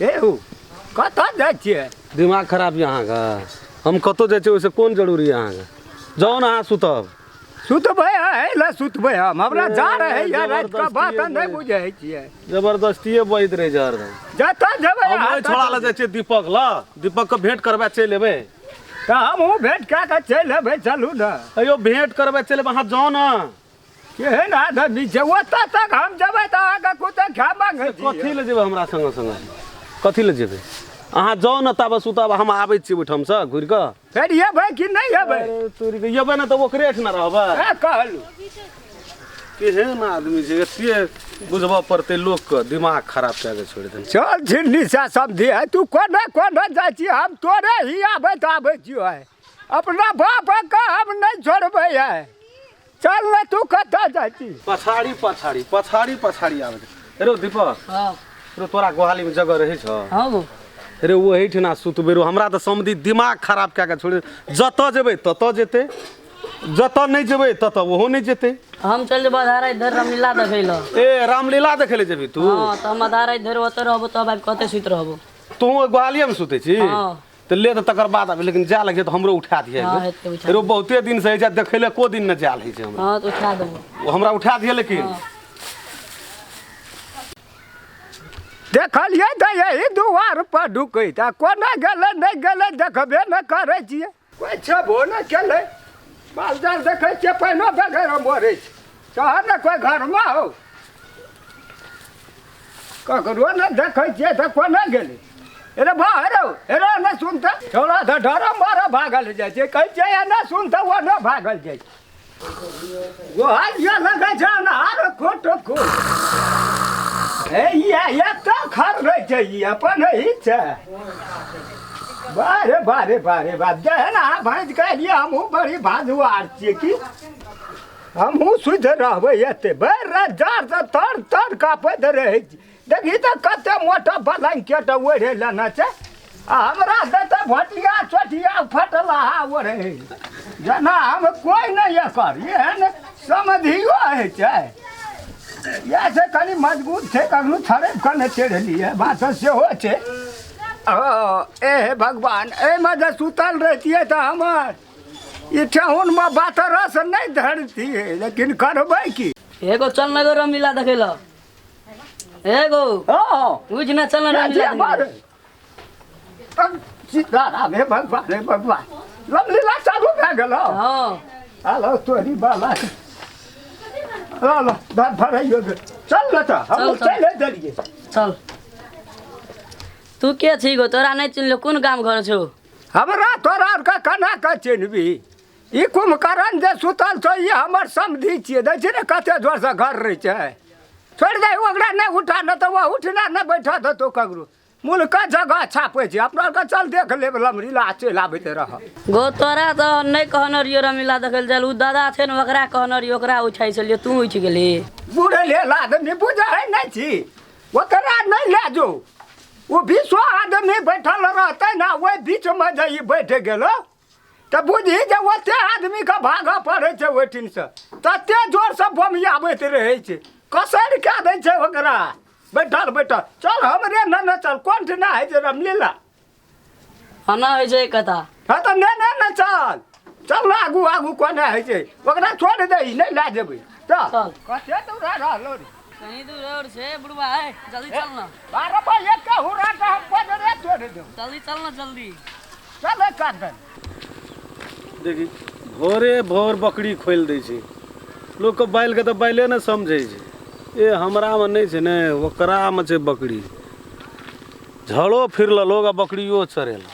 हे हो कतऽ जाइ छियै? दिमाग खराब यऽ अहाँके। हम कतहु जाइ छियै ओहिसँ कोन जरूरी यऽ अहाँके? जाउ ने अहाँ सुतब। सुतबै है लए सुतबै हम, हमरा जा रहै यऽ रातिके बात नहि बुझै छियै। जबरदस्तिए बजैत रहै छै हरदम। जतऽ जेबै हम ओहि छोड़ा लए जाइ छियै दीपक लग, दीपकके भेंट करबै चलि एबै। तऽ हमहूँ भेंट कए कऽ चलि एबै, चलू ने। अयो भेंट करबै चलि एबै, अहाँ जाउ ने। केहन आदमी छै, ओतऽ तक हम जेबै तऽ अहाँके कुत्ता खाय मांगै छी। कथी लए जेबै हमरा संगे संगे? कथी लए जेबै? अहाँ जाउ ने ताबे सुतब, हम आबै छी ओहिठामसँ घुरि कऽ। फेर एबै कि नहि एबै? अरे तोरी के, एबै ने तऽ ओकरे एहिठिना रहबै। सएह कहलहुँ। केहन आदमी छै, एते बुझबऽ पड़तै लोकके, दिमाग खराब कए कऽ छोड़ि देने। चल झिल्ली से समझी है, तू कोना कोना जाइ छी, हम तोरे ही आबैत आबै छियौ है। अपना बापके हम नहि छोड़बै है। चल ने, तू कतऽ जाइ छी? पछाड़ी पछाड़ी पछाड़ी पछाड़ी आबै छै। रो दीपक, हाँ। रो तोरा गोहाली में जगह रहै छौ? हाँ गो। रे ओहिठिना सुतबै रो, हमरा तऽ समधि दिमाग खराब कए कऽ छोड़ि। जतऽ जेबै ततऽ जेतै, जतऽ नहि जेबै ततऽ ओहो नहि जेतै। हम चल जेबो आधा राति धरि रामलीला देखै लए। ए रामलीला देखै लए जेबही तू? हाँ, तऽ हम आधा राति धरि ओतऽ रहबो, तब आबि कतऽ सुति रहबो। तू ओहि गोहालिएमे सुतै छी? हाँ। तऽ ले तऽ तकर बाद आबी, लेकिन जाय लगिहे तऽ हमरो उठा दिहे। हाँ, हेतै, उठा। रो बहुते दिन से होइ छै देखै लए, को दिन ने जायल होइ छै हमरा। हाँ, तऽ उठा देबो। ओ हमरा उठा दिहे लेकिन। हाँ। देखलियै तऽ यही दुआर पर ढुकैत आ कोना गेलै नहि गेलै देखबे नहि करै छियै। कोइ छेबो नहि केलै। माल जाल देखै छियै पानिओ बगैर मरै छै। शहर ने कोइ घरमे हौ, ककरो नहि देखै छियै तऽ कोना गेलै? अरे बा हेरो हेरो नहि सुनतै छौड़ा तऽ डरो मारो भागल जाइ छै। कहै छियै एना सुनतै ओना भागल जाइ छै। गोहालिया लगै छै अन्हार खोट खोट। हे इएह एतऽ खर रहै छै, ई अपन ही छै। बारे बारे बारे बाप, जेहन अहाँ भाँजि कऽ एलियै हमहूँ बड़ी भाजुआर छियै की हमहूँ सुति रहबै एते भरि राति जाड़सँ तर तर काँपैत रहै छी। देखी तऽ कते मोटा ब्लैंकेट ओढ़ि लेने छै आ हमरा देतै भटिया चोटिया फटलाहा ओढ़ै जेना हम कोइ नहि एकर एहन समधियो होइ छै। इएह छै कनि मजबूत छै, कखनो छड़पि कऽ नहि चढ़लियै बात सेहो छै। ओ ए हे भगवान, एहिमे जे सुतल रहितियै तऽ हमर ई ठेहुनमे बातरस नहि धरतियै, लेकिन करबै की? एगो चल नगर रामलीला देखै लए। एगो हँ बुझ ने, चल ने रामलीला देखै लए। सीताराम, हे भगवान, हे भगवान, रामलीला चालू भए गेल। हाँ। हेलो तोरी बाला, चल भराइयो, चल ने तऽ हम चल, चल। चलि देलियै। चल। तू के छी गो? तोरा नहि चिन्हलो, कोन गाम घर छौ? हमरा तोरा आरके केना कऽ चिन्हबी? ई कुम्भकर्ण जे सुतल छौ ई हमर समधि छियै। दै छी ने कते जोरसँ घर रहै छै। छोड़ि दे ओकरा, नहि उठा, नहि तऽ ओ उठना नहि बैठऽ देतौ ककरो। मुल्का जगह छापै छै अपना आरके। चल देख लेब रामलीला, चलि आबैत रह। गो तोरा तऽ नहि कहने रहियो रामलीला देखै लए चल, उ दादा छै ने ओकरा कहने रहियो, ओकरा उठाइ छलियै, तू उठि गेलही। बुढ़ल आदमी बुझै नहि छी, ओकरा नहि लए जो। ओ बीसो आदमी बैठल रहतै ने, ओहि बीचमे जे ई बैठ गेलो तऽ बुझही जे ओते आदमीके भागऽ पड़ै छै ओहिठिनसँ, तते जोरसँ बमियाबैत रहै छै, कसरि कए दै छै ओकरा बैठल बैठल। चल हमरे ने ने चल, कोन ठिना होइ छै रामलीला? हना होइ छै कथा। हँ तऽ ने ने ने चल, चल ने आगू आगू कोना होइ छै। ओकरा छोड़ि दही, नहि लए जेबै। चल। चल। कते दूरा रहलो रे? कहीं दूर और छै बुढ़वा है, जल्दी चल ना। 12 बजे के हुरा के हम पदरे तोड़ देब। जल्दी चल ना, जल्दी चल काटन। देखी भोरे भोर बकरी खोलि दै छै लोकके, बैलके तऽ बैले ने समझै छै। ए हमरामे नहि छै ने, ओकरामे छै बकरी। झड़ो फिरल लोग आ बकरियो चरेल।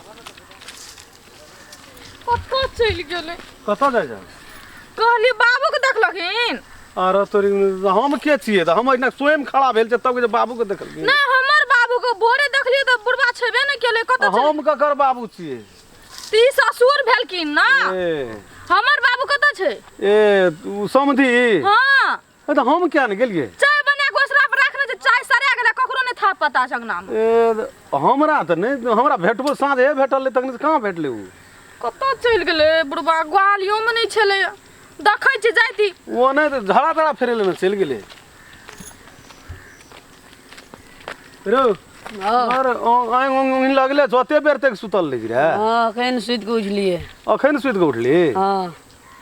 कतऽ चलि गेलै? कतऽ जाइ छै? कहलियै बाबू के देखलखिन। अरे तोरी, हम के छियै तऽ हम एहिना स्वयं खड़ा भेल छै तब जे बाबूके देखलखिन। नहि, हमर बाबू के भोरे देखलियै तऽ बुढ़बा छेबे नहि केलै, कतऽ चलि? हम ककर बाबू छियै? ती ससुर भेलखिन ना। ए हमर बाबू कतऽ छै? ए तू समधी? हाँ। ए तऽ हम किया ने गेलियै? चाय बना के ओसरा पर राखने छै, चाय सड़ा गेलै, ककरो नहि था पता छै अंगना मे। ए हमरा तऽ नहि, हमरा भेटबो साँझे भेटल तखन कहाँ भेटलै ओ? कतऽ चलि गेलै बुढ़बा? ग्वालियो मे नहि छलै, देखै छी जाइती। ओ नहि तऽ झड़ा तड़ा फेरे लए ने चलि गेलै रौ। हाँ। अरे आँग उंग उंग लगले छौ, ओते बेर तक सुतल रही रे? हाँ, अखन सुति के उठलिए। अखन सुति के उठली? हाँ।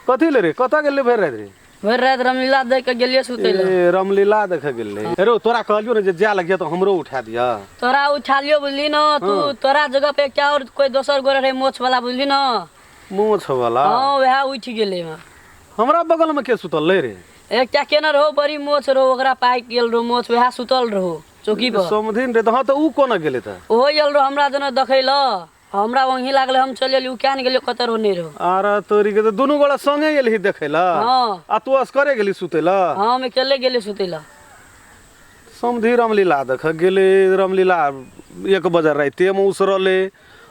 कथी ले रे, कतऽ गेलै भरि राति रे? भरि राति रामलीला देख के गेलिए सुतै लए। ए, रामलीला देखे गेलै। रे तोरा कहलियो ने जे जाय लगिया तऽ हमरो उठा दिअ। तोरा उठा लियो बुझली न, तू तोरा जगह पे एकटा और कोई दोसर गोरे रहे मोछ वाला बुझली न। मोछ वाला? हाँ, वएह उठि गेलै। हमरा बगल में के सुतल रहे रे? एकटा केने रहो बड़ी मोछ रहो, ओकरा पाकि गेल रहो मोछ, वएह सुतल रहो चौकी पर। समधिन रे, तऽ हाँ तऽ उ कोना गेलै तऽ? ओहो आयल रहो हमरा जना देखै लए, हमरा वहीं लागलै, हम चलि एलियै, उ किया नहि गेलियै कतऽ रहो नहि रहो। आरे तोरी के तऽ दुनू गोड़ा संगे गेलही देखै लए? हाँ। आ तू असकरे गेली सुतै लए? हाँ, हम अकेले गेलियै सुतै लए। समधि रामलीला देखऽ गेलै, रामलीला 1 बजे रातिमे उसरलै,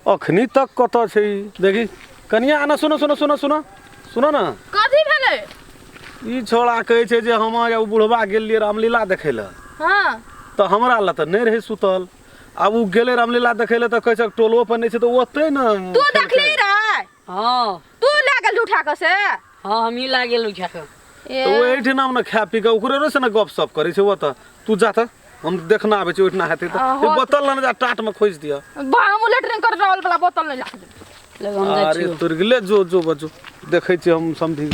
अखनी तक कतऽ छै? देखी कनिया आना, सुनो सुनो सुनो सुनो सुनो ने। कथी भेलै? ई छोड़ा कहै छै जे हम ओ बुढ़बा गेलियै रामलीला देखै लए। हाँ। तऽ हमरा लए तऽ नहि रहै सुतल। आब ओ गेलै रामलीला देखै लए तऽ कहै छै टोलो पर नहि छै, तऽ ओतै ने। तू देखली रे? हाँ। तू लए गेल उठा कऽ से? हाँ, हमही लए गेल उठा कऽ। तऽ ओहिठिना ने खा पी कऽ ओकरे से ने गप सप करै छै ओतऽ। तू जा तऽ, हम देखना आबै छी ओहिठिना हेतै तऽ बोतल लऽ जा, टाट में खोजि दिअ। हम लेटरिन कर रहल वाला बोतल नहि लए देब। अरे तोर गेले, जो जो बजो देखै छी हम समझी।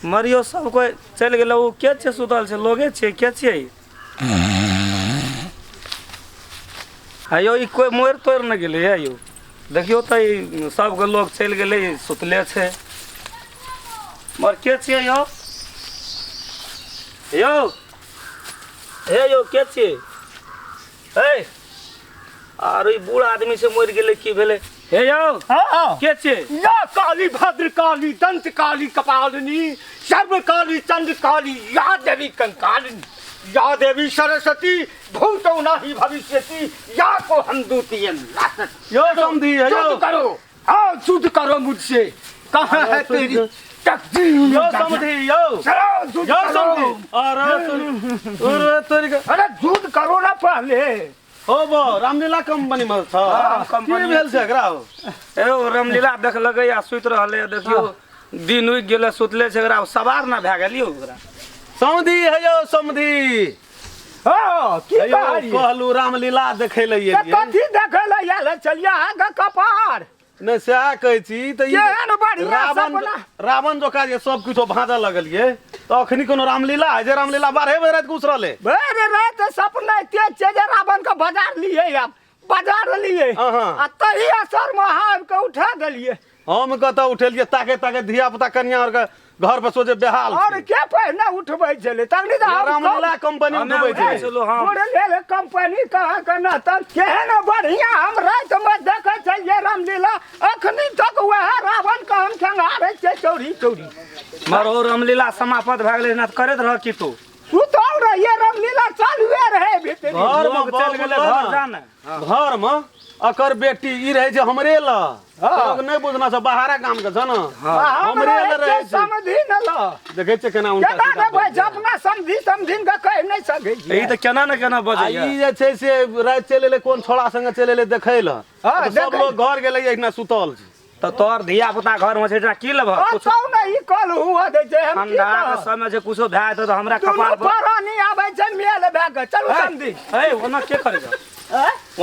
मरियो सब कोइ चलि गेलै, ओ के छै सुतल छै? लोगे छै के छियै? आयो ई कोइ मरि तोड़ि नहि गेलै हे यौ? देखियौ तऽ ई सबके लोग चलि गेलै, सुतले छै। मर के छियै यौ? यौ हे यौ के छियै? हे आर ई बूढ़ आदमी से मरि गेलै, की भेलै हे यौ? हाँ। के छियै? या काली भद्र काली दंत काली कपालिनी सर्व काली चंद्र काली या देवी कंकालिनी या देवी सरस्वती भूतो नाही भविष्यति या को हम द्वितीय। यो समधी है यो। शुद्ध करो, हाँ शुद्ध करो मुझसे, कहाँ है तेरी तकदीर? यो समधी यो। चलो यो समधी। अरे अरे तोरी, अरे शुद्ध करो ना पहले। हो बो रामलीला कंपनी में छ की भेल छै एकरा? ए रामलीला देखलकै आ सुति रहलै, देखियौ दिन उगि गेलै, सुतले छै, एकरा सवार ना भए गेलियौ ओकरा। समधी है यो समधी। हाँ, की कहलियै? कहलू रामलीला देखै लए एलियै। कथी देखै लए आयल चलिया अहाँके कपार? नहि सएह कहै छी तऽ केहन बढ़िआँ सपना। रावण जकाँ जे सब किछो भाँजऽ लगलियै तऽ अखनी कोनो रामलीला है जे रामलीला 12 बजे राति के उसरलै? भरि राति सपना एते छै जे रावण के बाजार लियै, आब बाजार लियै आ तही असर मे अहाँ आबि कऽ उठा देलियै। हम कतऽ उठेलियै? ताके ताके धिया पुता कनिया आर के घर पर सोचे बेहाल और के पहिने उठबै छलै तखनी तऽ हम रामलीला कंपनी उठबै छलै। कंपनी कहाँ के न तऽ केहन बढ़िया हम राति मे देखै छलियै रामलीला, अखनी तक वएह रावण के हम खेंगारै छियै चौरी चौरी। मरो रामलीला समाप्त भए गेलै ना करैत रह की तू? सुतल रहियै, रामलीला चालुए रहै भीतरी। घर मे चलि गेलै, घर जा ने। घर मे अकर बेटी ई रहै छै हमरे ल, लोग नहि बुझना छै, बाहरे गाम के छै ने, हमरे ल रहै छै। समझी न ल, देखै छै केना उनका केना देबै छै, अपना समझी समझिन के कहि नहि सकै छी। ई तऽ केना ने केना बजैया। ई जे छै से राति चलि एलै, कोन छोड़ा संगे चलि एलै देखै ल, सब लोग घर गेलै, एहिना सुतल छै। तऽ तोहर धिया पुता घर मे छै, की लेबह? कुछो नहि, ई कल हुआ दै छै। हम ठंडा के समय छै, कुछो भए जेतौ तऽ हमरा कपार पर परानी आबै छै मेल भए कऽ। चलू समझी। हे ओना के करै छौ?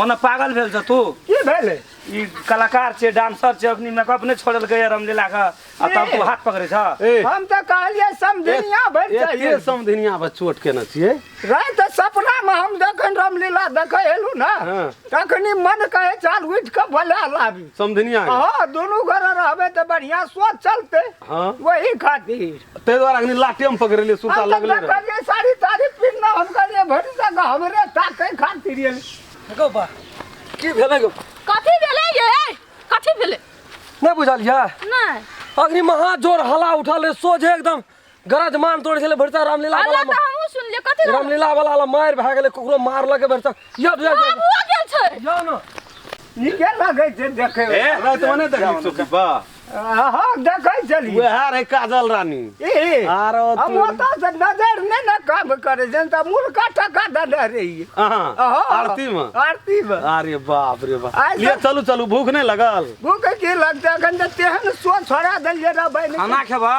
ओना पागल भेल छौ तू? की भेलै? ई कलाकार छै, डांसर छै, अखनी मेकअप नहि छोड़लकै रामलीला के, आ तब तू हाथ पकड़ै छह? हम तऽ कहलियै समधिनिया भरि चाहिए। समधिनिया पर चोट केने छियै? राति सपना मे हम जखन रामलीला देखै एलू ने तखनी मन कहै चल उठि कऽ बोला लाबी समधिनिया। हाँ, दुनू घर रहबै तऽ बढ़िया सोच चलतै, वही खातिर। ताहि दुआरे अखनी लाठे मे पकड़लियै, सुता लगले रहै। साड़ी ताड़ी पिन्हना हम कहलियै भरि तक हमरे ताकै खातिर एलै। गौ बा की भेलै गौ? कथी भेलै ये? कथी भेलै नहि बुझलियै? नहि। अग्नि महा जोर हला उठल, सोझे एकदम गरज मान तोड़ै छलै भरिता रामलीला वाला। तऽ हमहूँ सुनलियै। कथी रामलीला वाला मारि भए गेलै, ककरो मारलकै भरिता। यौ गेल छै यौ ने नीके लगै छै देखै। रातिमे नहि देखली चौकी पर? हाँ देखै छलियै। वएह रहै काजल रानी। आरो हम ओतऽ से नजर नहि ने काम करै छै तऽ मुर्गा टका देने रहियै आरती मे। आरती मे। अरे बाप रे बाप। लिए चलू चलू, भूख नहि लगल? भूख की लगतै, अखन तऽ तेहन सोच छोड़ा देलियै रहबै। खाना खेबह?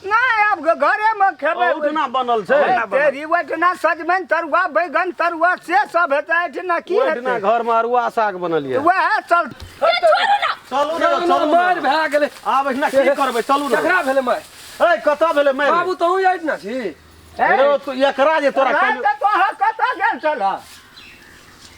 नहि, आब घरे मे खेबै। ओहिठिना बनल छै। तेरी ओहिठिना सजमनि तरुआ, बैगन तरुआ से सब हेतै, एहिठिना की ओहिठिना हेतै? घर मे अरुआ साग बनल यऽ। वएह चल। चलू ने, चलू ने। मारि भए गेलै। आब एहिठिना की करबै? चलू ने। केकरा भेलै मारि? ए, कतऽ भेलै मारि? बाबू, तहूँ एहिठिना छी? अरे तू एकरा जे तोरा राति कहलियौ। तोहर कतऽ गेल छलह?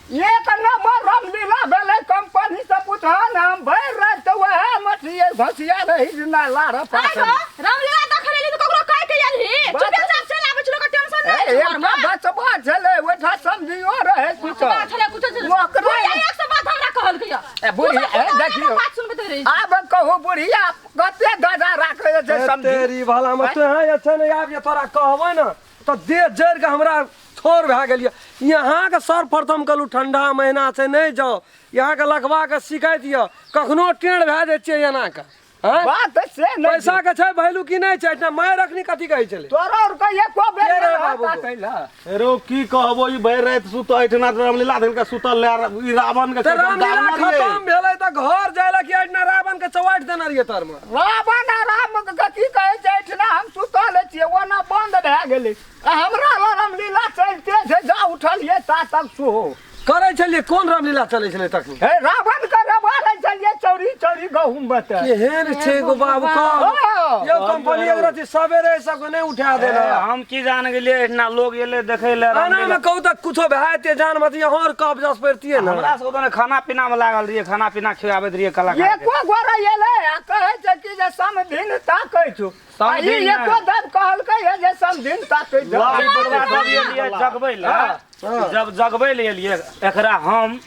एक नंबर रामलीला भेलै कंपनी से पूछह ने। हम भरि राति तऽ वएह मछली घसिया रही ना लार पास। रामलीला देखै लेली तऽ ककरो कहि के एलही? चुपे चाप चलि आबै छी, लोकके टेंशन नहि छै घरमे। बचबा छलै ओहिठाम, समझियो रहै कुछो। बात छलै कुछो छलै। ओकरा बुढ़िया एक सौ बात हमरा कहलकै यऽ। ए, बुढ़िया, तू सब ए, देखियौ। बात सुनबैत रहै छी। आब कहू बुढ़िया कते गजा राखै छै समझी? तेरी भला में तो यहाँ जे छै ने, आब जे तोरा कहबै ने तऽ देह जरि कऽ हमरा थोड़ भए गेल यऽ। यहाँके सर्वप्रथम कहलहुँ ठंडा महीना छै, नहि जाउ। यहाँके लखबाके शिकायत यऽ, कखनो टेढ़ भए जाइ छियै एनाके। आँय? बात से नहि। पैसा के छै वैल्यू की नहि छै? एहिठाम मारि अखनी कथी कहै छलै? तोरा और के एको बेर के रे बाबू? कैला। रो की कहबो, ई भरि राति सुत एहिठिना रामलीला धरि के सुतल ले ई रावण के तऽ रामलीला खतम भेलै तऽ घर जाय लए कि एहिठिना रावण के चौवाटि देने रहियै तरमे? रावण आ राम के की कहै छै, एहिठिना हम सुतल छियै, ओना बंद भए गेलै आ हमरा लग रामलीला चलिते छै, जा उठलियै ता तक सोहो करै छलियै। कोन रामलीला चलै छलै तखनी? हे, रावण के रबारै छलियै चौरी चौरी गहूम बते। केहन छै गो बाबू कह। हँ। यौ कंपनी एक रति सवेरे सबके नहि उठा देना। हम की जान गेलियै, एहिठिना लोग एलै देखै लए एना रामलीला। मे कहू तऽ कुछो भए जेतै जान मत, यहाँ और कब्जा पड़तियै ने। हमरा सबके तऽ खाना पीना मे लागल रहियै, खाना पीना खियाबैत रहियै कलाकार के। एको गोरा एलै आ कहै छै कि जे समधिन ताकै छौ, आ ई समधिन नहि। एको दब कहलकै हे जे समधिन ताकै छौ। बुढ़वा जब एलियै जगबै लए, जब जगबै लए एलियै एकरा हम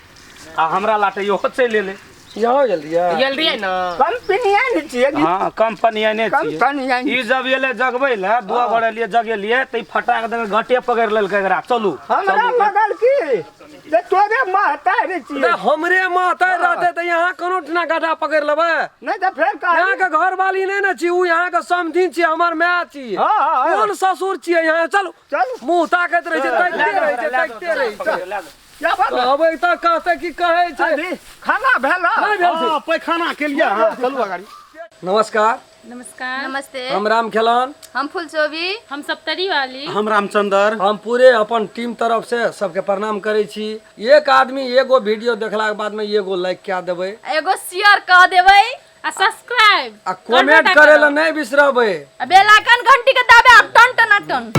आ हमरा लाटे इहो चलि एलै। यहाँ गेल रहियै? गेल रहियै ने। कंपनिया ने छियै कि? हँ, कंपनी एने छियै। कंपनिया। ई जब एलै जगबै लए, दू गोरे एलियै जगेलियै तऽ ई फटाक दऽ कऽ घटे पकड़ि लेलकै एकरा, चलू। हमरा लगल कि जे तोरे महतारी छियै। तऽ हमरे माता रहते तऽ यहाँ कोनो ठिना गड्ढा पकड़ि लेबै? नहि तऽ फेर कहली यहाँ के घरवाली नहि ने छी उ, यहाँ के समधिन छी, हमर माय छी। हँ, हँ, हँ। कोन ससुर छियै यहाँ? चलू। चलू। मुँह ताकैत रहै छै, ताकिते रहै छै, ताकिते रहै छै। क्या बात है? कहबै तऽ कहतै की कहै छै। अभी खाना भेल? नहि भेल छै। हँ, पैखाना केलियै। हँ, चलू अगाड़ी। नमस्कार। नमस्कार। नमस्ते। हम राम खेलन। हम फुलचोबी। हम सप्तरी वाली। हम रामचंद्र। हम पूरे अपन टीम तरफ से सबके प्रणाम करै छी। एक आदमी एगो वीडियो देखलाके बादमे एगो लाइक कए देबै, एगो शेयर कऽ देबै आ सब्सक्राइब आ कमेंट करे ला नहि बिसरबै आ बेल आइकन घंटी के दाबे, आब टन टन टन।